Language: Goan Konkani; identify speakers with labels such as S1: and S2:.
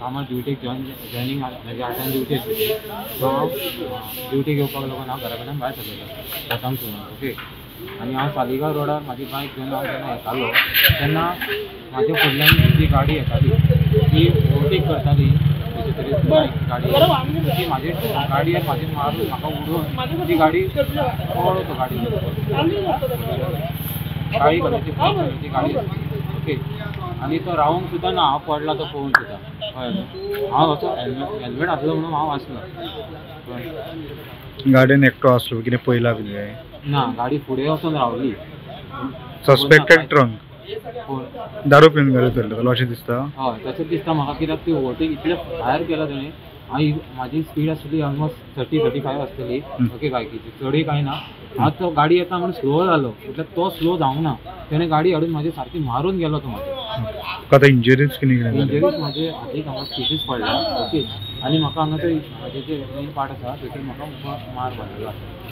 S1: कामार ड्युटीक जॉयनींग म्हाजी 8 ड्युटी आशिल्ली. सो हांव ड्युटी घेवपाक लागून हांव घरा कडल्यान भायर सरलेलो 7 सुमार. ओके, आनी हांव सालिगांव रोडार म्हाजी बायक घेवन हांव जेन्ना येतालो तेन्ना म्हाज्या फुडल्यान जी गाडी येताली ती ओवरटेक करताली खंयची तरी बायक गाडी, ती म्हाजे गाडयेर म्हाजे मारून म्हाका उडोवन ती गाडी पळो तो गाडी काळी कलरची ब्लॅक कलरची गाडी आसली. ओके, आनी तो रावोंक सुद्दां ना, हांव पडला तो पळोवन सुद्दां. कळ्ळें? हांव असो हेल्मेट आसलो म्हणून हांव वाचलो.
S2: गाडयेन एकटो आसलो कितें पळयलां कितें
S1: ना, गाडी फुडें वचून रावली.
S2: सस्पेक्टेड ट्रंक दारू पिवन गाडी चलयतालो अशें दिसता.
S1: हय, तशें दिसता म्हाका, कित्याक ती ओवरटेक इतले भायर केला तेणें. हांव म्हाजी स्पीड आसली ऑलमोस्ट 30-35 आसतली. ओके, बायकीची चडय कांय ना. हांव तो गाडी येता म्हणून स्लो जालो, म्हटल्यार तो स्लो जावंक ना, तेणें गाडी हाडून म्हाजी सारकी मारून गेलो तो म्हाजे.
S2: आतां इंजरीज कितें कितें?
S1: इंजरीज म्हाजे हातीक हांगा स्टिचीस पडल्या. ओके, आनी म्हाका हांगा ते म्हाजे जे मेन पार्ट आसा थंयसर म्हाका मार मारलेलो आसा.